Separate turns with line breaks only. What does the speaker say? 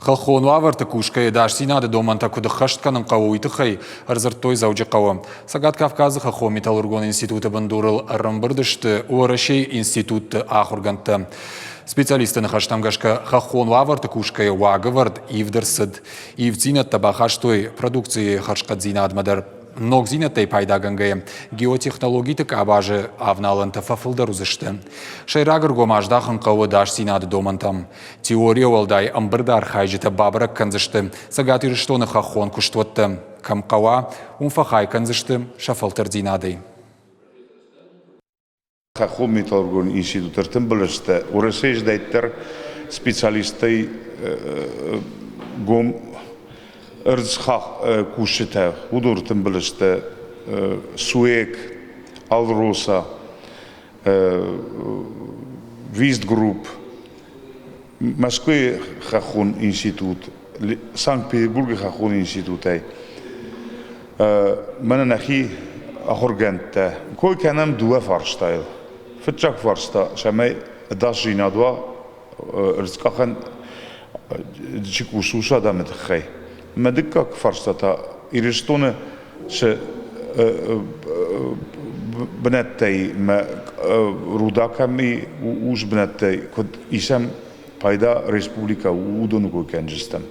Хӕххон уавӕрты кусгӕйӕ ӕдасдзинады домӕнтӕ куыд ӕххӕст кӕнын хъӕуы, уый тыххӕй ӕрдзырдтой Дзӕуджыхъӕуы. Цӕгат Кавказы хӕххон металлургон институты бындурыл ӕрӕмбырд сты Уӕрӕсейы институтты ахуыргӕндтӕ. Специалистты ныхӕстӕм гӕсгӕ, хӕххон уавӕрты кусгӕйӕ уагӕвӕрд ивд ӕрцыд. Ивддзинӕдтӕ бахастой продукцийы хӕрзхъӕддзинадмӕ дӕр. Ногдзинӕдтӕй пайдагӕнгӕйӕ, геотехнологиты къабазы авналӕнтӕ фӕфылдӕр уыдзысты. Сӕйраг ӕргом аздахын хъӕуы ӕдасдзинады домӕнтӕм. Теорийӕ уӕлдай ӕмбырды архайджытӕ бабӕрӕг кӕндзысты Цӕгат Ирыстоны хӕххон куыстуӕттӕ. Кӕм хъӕуа, уым фӕхай кӕндзысты сӕ фӕлтӕрддзинадӕй.
Хӕххон металлургон институт ӕртымбыл сты Уӕрӕсейы здӕйддӕр специалисттӕй гом ӕрдз кусджытӕ, уыдон ӕртымбыл сты СУЭК, Алроса, Вист-групп, Мӕскуыйы хӕххон институт, Санкт-Петербургы хӕххон институтӕй. Мӕнӕ нӕхи ахуыргӕндтӕ. Кой кӕнӕм дыууӕ фарстайыл. Фыццаг фарста, цӕмӕй ӕдасдзинад уа ӕрдзкъахӕн чи кусы, уыцы адӕмы тыххӕй. Мӕ дыккаг фарста та Ирыстоны цы бынӕттӕй мӕ руда кӕм и, ус бынӕттӕй куыд исӕм пайда республикӕ, уыдоны кой кӕнджыстӕм.